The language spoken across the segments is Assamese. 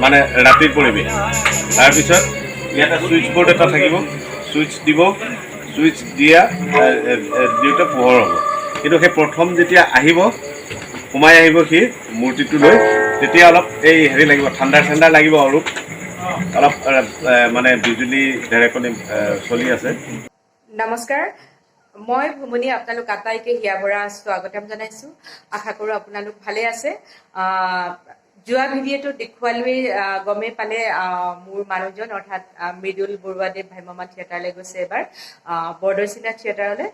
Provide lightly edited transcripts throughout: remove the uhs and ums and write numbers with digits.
মানে ৰাতিৰ পৰিৱেশ। তাৰপিছত ইয়াতে ছুইচ বৰ্ড এটা থাকিব, ছুইচ দিব, ছুইচ দিয়া দিওঁতে পোহৰ হ'ব। কিন্তু সেই প্ৰথম যেতিয়া আহিব, সোমাই আহিব সি মূৰ্তিটো লৈ, তেতিয়া অলপ এই হেৰি লাগিব, ঠাণ্ডা ঠাণ্ডা লাগিব আৰু অলপ মানে বিজুলী ঢেৰেকনি চলি আছে। নমস্কাৰ, মই ভুমনি আপোনালোক আটাইকে হিয়া ভৰা স্বাগতম জনাইছোঁ। আশা কৰোঁ আপোনালোক ভালে আছে। যোৱা ভিডিঅ'টো দেখুৱালোৱেই, গমেই পালে, মোৰ মানুহজন অৰ্থাৎ মৃদুল বৰুৱাদেৱ ভ্ৰাম্যমাণ থিয়েটাৰলৈ গৈছে এবাৰ, বৰদৈচিলা থিয়েটাৰলৈ।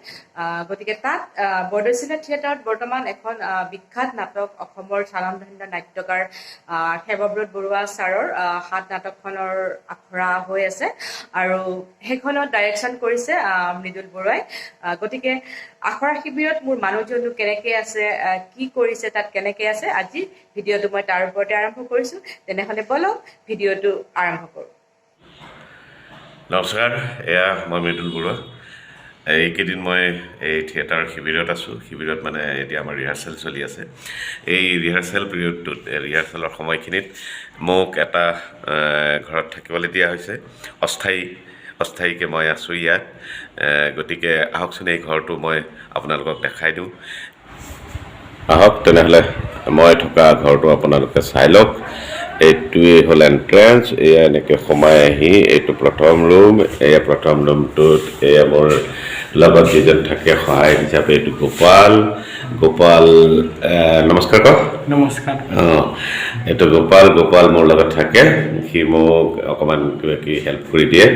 গতিকে তাত বৰদৈচিলা থিয়েটাৰত বৰ্তমান এখন বিখ্যাত নাটক, অসমৰ স্বনামধন্য নাট্যকাৰ সেৱব্ৰত বৰুৱা ছাৰৰ সাত নাটকখনৰ আখৰা হৈ আছে আৰু সেইখনত ডাইৰেকশ্যন কৰিছে মৃদুল বৰুৱাই। গতিকে আখৰা শিবিৰত মোৰ মানুহজনো কেনেকৈ আছে, কি কৰিছে, তাত কেনেকৈ আছে, আজি ভিডিঅ'টো মই তাৰ ওপৰতে আৰম্ভ কৰিছোঁ। তেনেহ'লে ব'লক ভিডিঅ'টো আৰম্ভ কৰোঁ। নমস্কাৰ, এয়া মই মৃদুল বৰুৱা। এইকেইদিন মই এই থিয়েটাৰ শিবিৰত আছোঁ। শিবিৰত মানে এতিয়া আমাৰ ৰিহাৰ্চেল চলি আছে। এই ৰিহাৰ্চেল পিৰিয়ডটোত, ৰিহাৰ্চেলৰ সময়খিনিত মোক এটা ঘৰত থাকিবলৈ দিয়া হৈছে। অস্থায়ীকৈ মই আছোঁ ইয়াত। গতিকে আহকচোন, এই ঘৰটো মই আপোনালোকক দেখাই দিওঁ। আহক তেনেহ'লে মই থকা ঘৰটো আপোনালোকে চাই লওক। এইটোৱেই হ'ল এণ্ট্ৰেঞ্চ। এয়া এনেকৈ সোমাই আহি এইটো প্ৰথম ৰুম। এয়া প্ৰথম ৰুমটোত এয়া মোৰ লগত যিজন থাকে সহায়ক হিচাপে, এইটো গোপাল। গোপাল, নমস্কাৰ কওক। নমস্কাৰ। অঁ, এইটো গোপাল। গোপাল মোৰ লগত থাকে, সি মোক অকণমান কিবা কিবি হেল্প কৰি দিয়ে।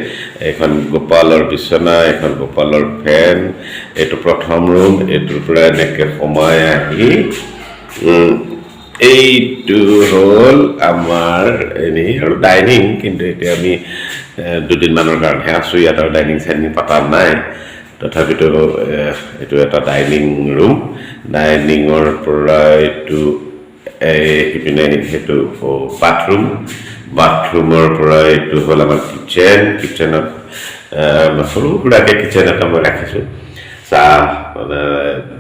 এইখন গোপালৰ বিচনা, এইখন গোপালৰ ফেন। এইটো প্ৰথম ৰুম। এইটোৰ পৰা এনেকৈ সোমাই আহি এইটো হ'ল আমাৰ এনেই আৰু ডাইনিং। কিন্তু এতিয়া আমি দুদিনমানৰ কাৰণেহে আছোঁ ইয়াত আৰু ডাইনিং চাইনিং পতা নাই। তথাপিতো এইটো এটা ডাইনিং ৰুম। ডাইনিঙৰ পৰা এইটো এই সিপিনে সেইটো বাথৰুম। বাথৰুমৰ পৰা এইটো হ'ল আমাৰ কিটচেন। কিটচেনত সৰু সুৰাকৈ কিটচেন এটা মই ৰাখিছোঁ। চাহ মানে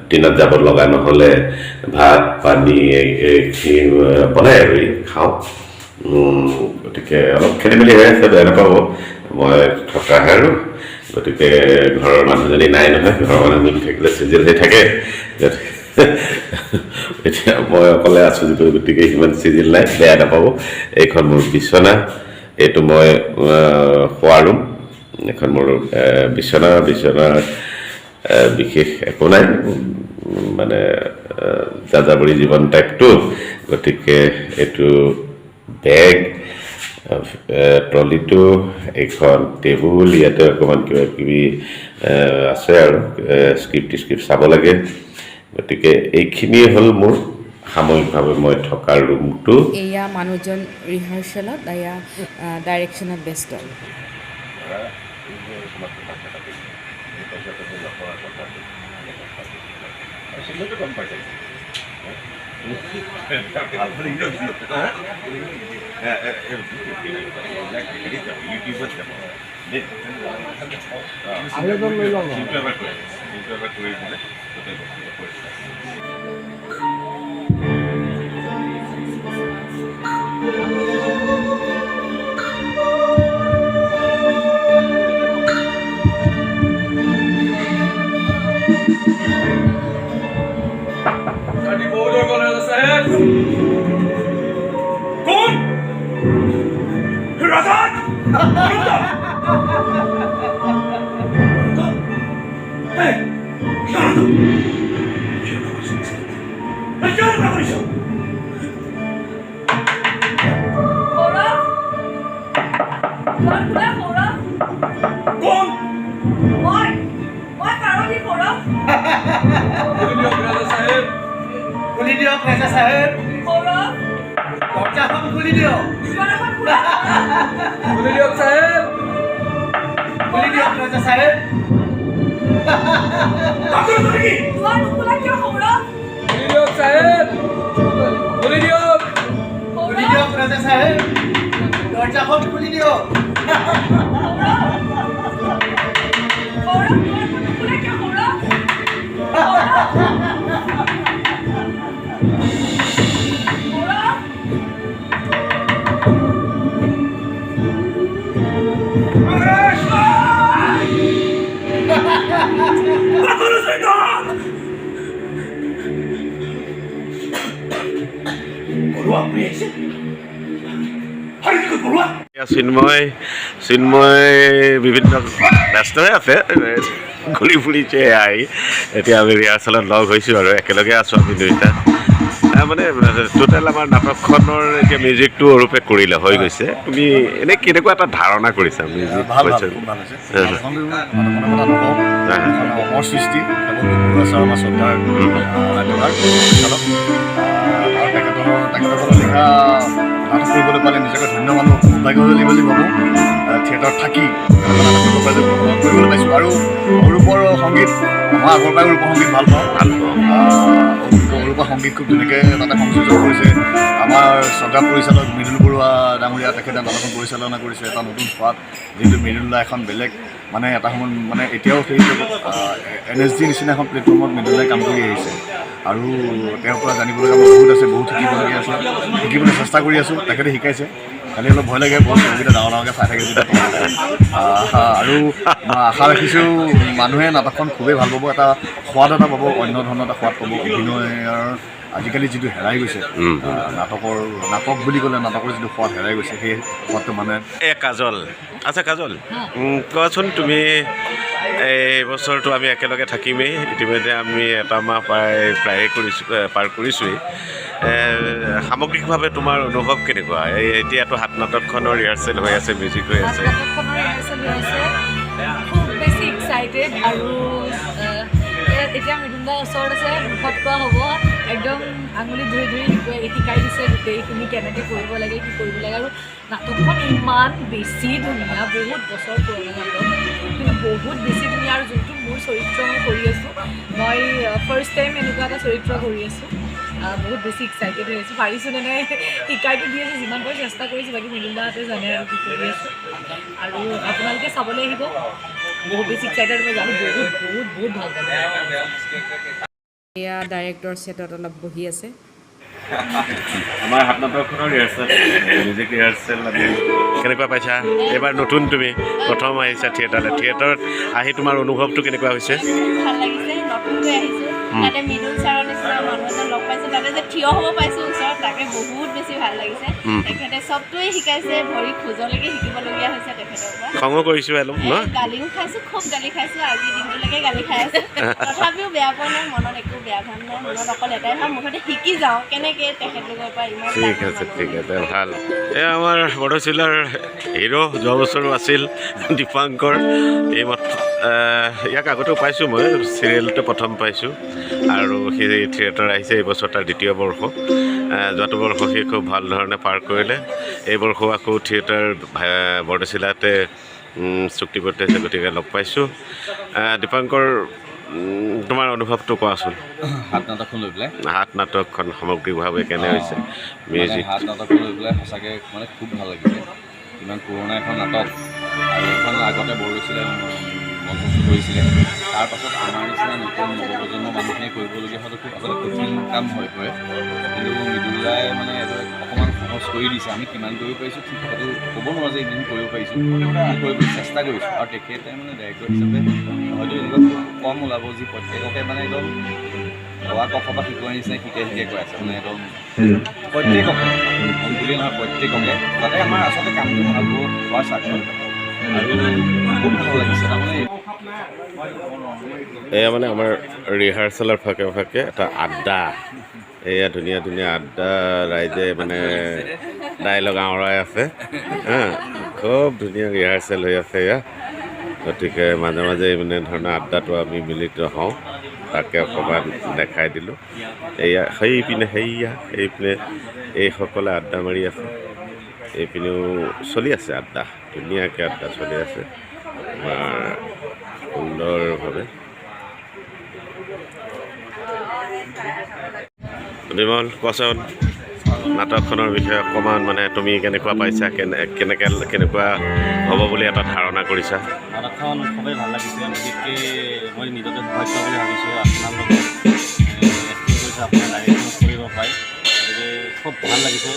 দিনত যাব লগা নহ'লে ভাত পানী এইখিনি বনাই আৰু এই খাওঁ। গতিকে অলপ খেলি মেলি হৈ আছে, বেয়া নাপাব। মই থকাহে আৰু, গতিকে ঘৰৰ মানুহজনী নাই নহয়। ঘৰৰ মানুহজনী থাকিলে চিজিল হৈ থাকে। এতিয়া মই অকলে আছোঁ যিটো, গতিকে সিমান চিজিল নাই, বেয়া নাপাব। এইখন মোৰ বিচনা। এইটো মই শোৱা ৰুম। এইখন মোৰ বিচনা। বিচনাৰ বিশেষ একো নাই, মানে যাযাবৰী জীৱন টাইপটো। গতিকে এইটো বেগ, ট্ৰলিটো, এইখন টেবুল। ইয়াতে অকণমান কিবা কিবি আছে আৰু স্ক্ৰিপ্ট টিস্ক্ৰিপ্ট চাব লাগে। গতিকে এইখিনিয়ে হ'ল মোৰ সাময়িকভাৱে মই থকা ৰুমটো। এয়া মানুহজন ৰিহাৰ্চেলত, এয়া ডাইৰেকশ্যনত ব্যস্ত। আবেদন লৈ লওঁ। কোন ৰাজা? কিয় এনেকুৱা কৰিছ? সৌৰভ, দুৱাৰ খোলা সৌৰভ। কোন? মই পাৰতি সৌৰভ। খুলি দিয়ক ৰাজা চাহেব। খুলি দিয়ক ৰাজা চাহেব। সৌৰভ। দৰ্জাখন খুলি দিয়ক। দুৱাৰখন খোলা। খুলি দিয়ক চাহেব। খুলি দিয়ক ৰাজা চাহেব। নেকি? দুৱাৰ নোখোলা কিয় সৌৰভ? খুলি দিয়ক চাহেব, খুলি দিয়ক। খুলি সৌৰভ। দিয়ক ৰাজা চাহেব, দৰ্জাখন খুলি দিয়ক। সৌৰভ, সৌৰভ, দুৱাৰখন নোখোলা কিয় সৌৰভ? সৌৰভ, সৌৰভ। বৰুৱা, আপুনি আহিছে? হৰি বৰুৱা। চিন্ময় বিভিন্ন ব্যস্ত হৈ আছে, ঘূৰি ফুৰিছে আহি। এতিয়া আমি ৰিহাৰ্চেলত লগ হৈছোঁ আৰু একেলগে আছোঁ আমি দুয়োটা। মানে টোটেল আমাৰ নাটকখনৰ এতিয়া মিউজিকটো অৰূপে কৰিলে, হৈ গৈছে। তুমি এনেই কেনেকুৱা এটা ধাৰণা কৰিছা মিউজিক? ভাল ভাল, খুব ভাল হৈছে। নাটকখনৰ কথা নকওঁ, এখন অমৰ সৃষ্টি কেৱল বৰুৱা ছাৰ, আমাৰ শ্ৰদ্ধাৰ নাট্যকাৰ, পৰিচালক আৰু তেখেতৰ লিখা নাটক কৰিবলৈ পালে নিজকে ধন্য মানুহ, সৌভাগ্যশালী বুলি ভাবোঁ। থিয়েটাৰত থাকি নাটক কৰিব পাইছোঁ, কৰিবলৈ পাইছোঁ। আৰু অৰূপৰ সংগীত, মই আগৰ পৰাই অৰূপৰ সংগীত ভাল পাওঁ। ভাল পাওঁ। অৰূপৰ সংগীত খুব ধুনীয়াকৈ তাতে সংযোজন কৰিছে। আমাৰ শ্ৰদ্ধা পৰিচালক মৃদুল বৰুৱা ডাঙৰীয়া, তেখেতে নাটকখন পৰিচালনা কৰিছে। এটা নতুন সোৱাদ, যিহেতু মৃদুল দা এখন বেলেগ মানে এটা সময়ত মানে এতিয়াও সেই এনএছডি নিচিনা এখন প্লেটফৰ্মত মৃদুল দাই কাম কৰি আহিছে আৰু তেওঁৰ পৰা জানিবলগীয়া মোৰ বহুত আছে, বহুত শিকিবলগীয়া আছে। শিকিবলৈ চেষ্টা কৰি আছোঁ, তেখেতে শিকাইছে। খালি অলপ ভয় লাগে, বহুত চকুকেইটা ডাঙৰ ডাঙৰকৈ চাই থাকে যেতিয়া। আৰু মই আশা ৰাখিছোঁ মানুহে নাটকখন খুবেই ভাল পাব, এটা সোৱাদ এটা পাব, অন্য ধৰণৰ এটা সোৱাদ পাব। অভিনয়ৰ আজিকালি যিটো হেৰাই গৈছে, নাটকৰ, নাটক বুলি ক'লে নাটকৰ যিটো সোৱাদ হেৰাই গৈছে, সেই সোৱাদটো মানুহে এ কাজল, আচ্ছা কাজল, কোৱাচোন তুমি, এই বছৰটো আমি একেলগে থাকিমেই। ইতিমধ্যে আমি এটা মাহ প্ৰায়ে কৰিছোঁ, পাৰ কৰিছোঁৱেই। সামগ্ৰিকভাৱে তোমাৰ অনুভৱ কেনেকুৱা? এই এতিয়াতো হাত নাটকখনৰ ৰিহাৰ্চেল হৈ আছে, মিউজিক হৈ আছে। নাটকখনৰ ৰিহাৰ্চেল হৈ আছে, খুব বেছি এক্সাইটেড। আৰু এতিয়া মৃদুল দাৰ ওচৰত আছে, মুখত কোৱা হ'ব, একদম আঙুলি ধৰি ধৰি শিকাই দিছে গোটেইখিনি, কেনেকৈ কৰিব লাগে, কি কৰিব লাগে। আৰু নাটকখন ইমান বেছি ধুনীয়া, বহুত বছৰ পুৰণা নাটক, কিন্তু বহুত বেছি ধুনীয়া। আৰু যোনটো মোৰ চৰিত্ৰ মই কৰি আছোঁ, মই ফাৰ্ষ্ট টাইম এনেকুৱা এটা চৰিত্ৰ কৰি আছোঁ। বহুত বেছি এক্সাইটেড হৈ আছোঁ। পাৰিছোঁ নে নাই, শিকাইতো দি আছে, যিমান পাৰোঁ চেষ্টা কৰিছোঁ, বাকী মৃদুল দাহঁতে জানে আৰু কি কৰি আছোঁ। আৰু আপোনালোকে চাবলৈ আহিব, বহুত বেছি এক্সাইটেড। মই জানো বহুত বহুত বহুত ভাল পাব। এয়া ডাইৰেক্টৰ ছেটত অলপ বহি আছে। আমাৰ হাত নাটকখনৰ ৰিহাৰ্চেল, মিউজিক ৰিহাৰ্চেল আমি কেনেকুৱা পাইছা? এইবাৰ নতুন, তুমি প্ৰথম আহিছা থিয়েটাৰলৈ। থিয়েটাৰত আহি তোমাৰ অনুভৱটো কেনেকুৱা হৈছে? ভাল লাগিছে, নতুনকৈ আহিছোঁ। তাতে মৃদুল ছাৰৰ নিচিনা মানুহ এজন লগ পাইছোঁ, তাতে যে থিয় হ'ব পাইছোঁ ওচৰত, তাকে বহুত বেছি ভাল লাগিছে। তেখেতে চবটোৱে শিকাইছে, ভৰি খোজলৈকে শিকিবলগীয়া হৈছে তেখেতৰ পৰা। খঙো কৰিছোঁ অলপ ন? গালিও খাইছোঁ, খুব গালি খাইছোঁ, আজিৰ দিনটোলৈকে গালি খাই আছোঁ। তথাপিও বেয়া পোৱা নাই, মনত একো বেয়া ভাৱ নাই। মনত অকল এটাই ভাৱ, মুঠতে শিকি যাওঁ কেনেকৈ তেখেতলোকৰ পৰা ইমান ঠিক ডাঙৰ আছে। মানুহ। ঠিক আছে, ভাল। এই আমাৰ বৰদৈচিলাৰ হিৰ', যোৱা বছৰো আছিল দীপাংকৰ। এই মাত্ৰ ইয়াক আগতেও পাইছোঁ মই, চিৰিয়েলটো প্ৰথম পাইছোঁ আৰু সি থিয়েটাৰ আহিছে এই বছৰ তাৰ দ্বিতীয় বৰ্ষ। যোৱাটো বৰ্ষ সি খুব ভাল ধৰণে পাৰ কৰিলে। এই বৰ্ষও আকৌ থিয়েটাৰ বৰদৈচিলাতে চুক্তিবদ্ধ হৈছে, গতিকে লগ পাইছোঁ। দীপাংকৰ, তোমাৰ অনুভৱটো কোৱাচোন। হাত নাটকখন লৈ পেলাই? হাত নাটকখন সামগ্ৰিকভাৱে কেনে হৈছে? মানে মিউজিক। হাত নাটকখন লৈ পেলাই সঁচাকৈ মানে খুব ভাল লাগিছে। ইমান পুৰণা এখন নাটক আৰু এইখন আগতে বৰদৈচিলাই মঞ্চস্থ কৰিছিলে। তাৰপাছত আমাৰ নিচিনা নতুন নৱপ্ৰজন্মৰ মানুহখিনিয়ে কৰিবলগীয়া হোৱাটো খুব আচলতে কঠিন কাম হৈ পৰে। কিন্তু মৃদুলাই মানে এইটো অকণমান সহজ কৰি দিছে। আমি কিমান কৰিব পাৰিছোঁ ঠিক সেইটো ক'ব নোৱাৰোঁ যে ইমান কৰিব পাৰিছোঁ, কিন্তু কৰিবলৈ চেষ্টা কৰিছোঁ। আৰু তেখেতে মানে ডাইৰেক্টৰ হিচাপে হয়তো এনেকুৱা খুব কম ওলাব, যি প্ৰত্যেককে মানে একদম অ আ ক খ পৰা শিকোৱাৰ নিচিনা শিকাই শিকাই গৈ আছে। মানে একদম প্ৰত্যেককে, মোক বুলিয়ে নহয়, প্ৰত্যেককে, যাতে আমাৰ আচলতে কামটো ভাল হোৱাৰ স্বাৰ্থত। আৰু খুব ভাল লাগিছে তাৰমানে। এয়া মানে আমাৰ ৰিহাৰ্চেলৰ ফাঁকে ফাঁকে এটা আড্ডা। এয়া ধুনীয়া ধুনীয়া আড্ডা, ৰাইজে মানে ডাইলগ আওৰাই আছে। হা, খুব ধুনীয়া ৰিহাৰ্চেল হৈ আছে এয়া। গতিকে মাজে মাজে এই মানে ধৰণৰ আড্ডাটো আমি মিলিত হওঁ, তাকে অকণমান দেখাই দিলোঁ। এয়া সেইপিনে, সেইয়া সেইপিনে এইসকলে আড্ডা মাৰি আছে। এইপিনেও চলি আছে আড্ডা, ধুনীয়াকৈ আড্ডা চলি আছে আমাৰ সুন্দৰভাৱে। বিমল, কোৱাচোন নাটকখনৰ বিষয়ে অকণমান, মানে তুমি কেনেকুৱা পাইছা, কেনেকৈ কেনেকুৱা হ'ব বুলি এটা ধাৰণা কৰিছা? নাটকখন খুবেই ভাল লাগিছে। বিশেষকৈ মই নিজকে সৌভাগ্য বুলি ভাবিছোঁ, আপোনালোকে এক্টিং কৰিছে, আপোনাৰ ডাইৰেকশ্যন কৰিব পাই, গতিকে খুব ভাল লাগিছে।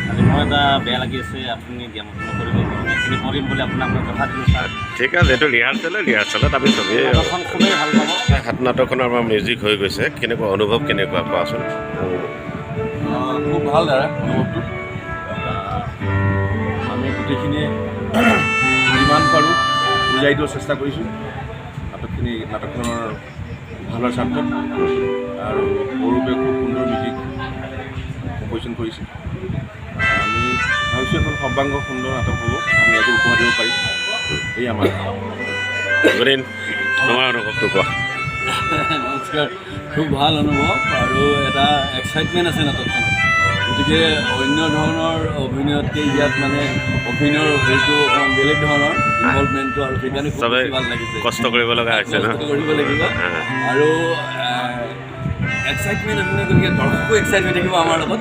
খালি মই এটা বেয়া লাগি আছে, আপুনি দিয়া মতে নকৰিব, এইখিনি কৰিম বুলি আপোনাক মই কথা দিলোঁ ছাৰ। ঠিক আছে, এইটো ৰিহাৰ্চেলত আমি চবেই নাটকখন খুবেই ভাল পাব। হাত নাটকখনৰ আমাৰ মিউজিক হৈ গৈছে। কেনেকুৱা অনুভৱ, কেনেকুৱা কোৱাচোন? খুব ভাল দাদা অনুভৱটো। আমি গোটেইখিনিয়ে যিমান পাৰোঁ বুজাই দিব চেষ্টা কৰিছোঁ নাটকখিনি, নাটকখনৰ ভালৰ স্বাৰ্থত। আৰু অৰূপে খুব সুন্দৰ মিউজিক কম্পজিশ্যন কৰিছে। আমি ভাবিছোঁ এখন সৰ্বাংগ সুন্দৰ নাটক হ'ব, আমি ইয়াতে উপহাৰ দিব পাৰিম, এই আমাৰ। গুৰিন, তোমাৰ অনুভৱটো কোৱা। নমস্কাৰ। খুব ভাল অনুভৱ আৰু এটা এক্সাইটমেণ্ট আছে নাটকখনত। গতিকে অন্য ধৰণৰ অভিনয়তকৈ ইয়াত মানে অভিনয়ৰ হেৰিটো অকণমান বেলেগ ধৰণৰ ইনভলভমেণ্টটো, আৰু সেইকাৰণে খুব চবে বেছি ভাল লাগিছে। কষ্ট কৰিব লগা হৈছে ন? কষ্ট কৰিব লাগিব আৰু এক্সাইটমেণ্ট অভিনয়, গতিকে দৰ্শকো এক্সাইট হৈ থাকিব আমাৰ লগত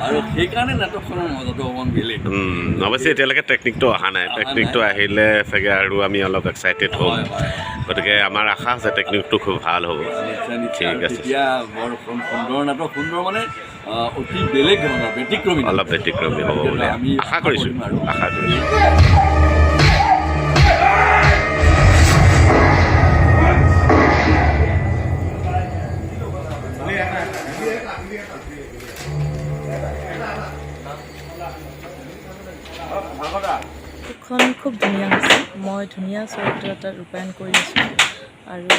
আৰু সেইকাৰণে নাটকখনৰ মজাটো অকণমান বেলেগ। অৱশ্যে এতিয়ালৈকে টেকনিকটো অহা নাই। অহা টেকনিকটো নাই। আহিলে চাগে আৰু আমি অলপ এক্সাইটেড হ'ম। হয় হয় গতিকে আমাৰ আশা আছে টেকনিকটো খুব ভাল হ'ব। নিশ্চয় নিশ্চয়। ঠিক আৰু আছে। তেতিয়া বৰ সুন্দৰ নাটক, সুন্দৰ মানে অতি বেলেগ ধৰণৰ, ব্যতিক্ৰমী নাটক। অলপ ব্যতিক্ৰমী হ'ব বুলি আমি আশা কৰিছোঁ। কৰিম আৰু। আশা কৰিছোঁ। নাটকখন খুব ধুনীয়া হৈছে। মই ধুনীয়া চৰিত্ৰ এটা ৰূপায়ণ কৰি আছোঁ আৰু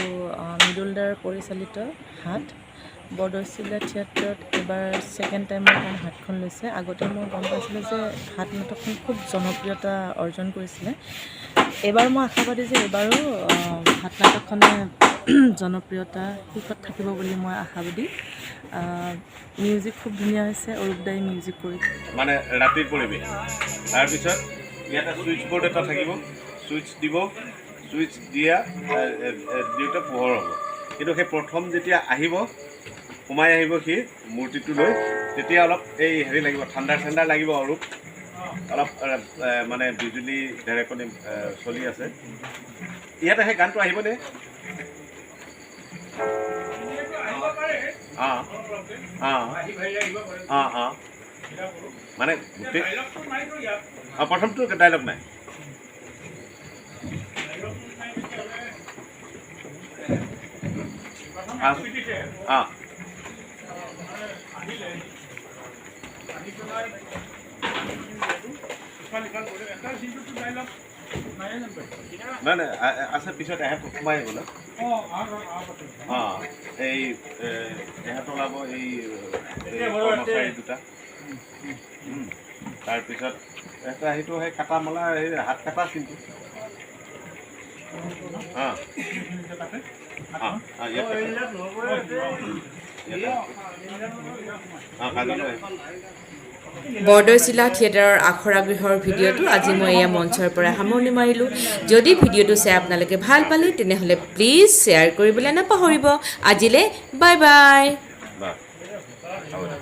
মৃদুল দাৰ পৰিচালিত হাত বৰদৈচিলা থিয়েটাৰত এইবাৰ ছেকেণ্ড টাইমৰ কাৰণে হাতখন লৈছে। আগতে মই গম পাইছিলোঁ যে হাত নাটকখন খুব জনপ্ৰিয়তা অৰ্জন কৰিছিলে। এইবাৰ মই আশাবাদী যে এইবাৰো হাত নাটকখনে জনপ্ৰিয়তা শীৰ্ষত থাকিব বুলি মই আশাবাদী। মিউজিক খুব ধুনীয়া হৈছে, অৰূপ দাই মিউজিক কৰি মানে ৰাতিৰ পৰিৱেশ। তাৰপিছত ইয়াতে ছুইচ বৰ্ড এটা থাকিব, ছুইচ দিব, ছুইচ দিয়া দিওঁতে পোহৰ হ'ব। কিন্তু সেই প্ৰথম যেতিয়া আহিব, সোমাই আহিব সি মূৰ্তিটো লৈ, তেতিয়া অলপ এই হেৰি লাগিব, ঠাণ্ডা ঠাণ্ডা লাগিব আৰু অলপ মানে বিজুলী ঢেৰেকনি চলি আছে। ইয়াতে সেই গানটো আহিবনে? অঁ অঁ অঁ অঁ মানে গোটেই প্ৰথমটো ডাইলগ নাই। অঁ নাই নাই, আছে, পিছত এহেঁত সোমাই আহিব ন। অঁ, এই এহেঁত ওলাব, এই কৰ্মচাৰী দুটা। তাৰপিছত এটা সেইটো সেই কাটা মেলা, এই হাত কাটা চিনটো। অঁ অঁ অঁ ইয়াত অঁ কাজলো আহিব। বৰদৈচিলা থিয়েটাৰৰ আখৰাগৃহৰ ভিডিঅ'টো আজি মই এয়া মঞ্চৰ পৰা সামৰণি মাৰিলোঁ। যদি ভিডিঅ'টো চাই আপোনালোকে ভাল পালে, তেনেহ'লে প্লিজ শ্বেয়াৰ কৰিবলৈ নাপাহৰিব। আজিলৈ বাই বাই। বাহ, হ'ব দে।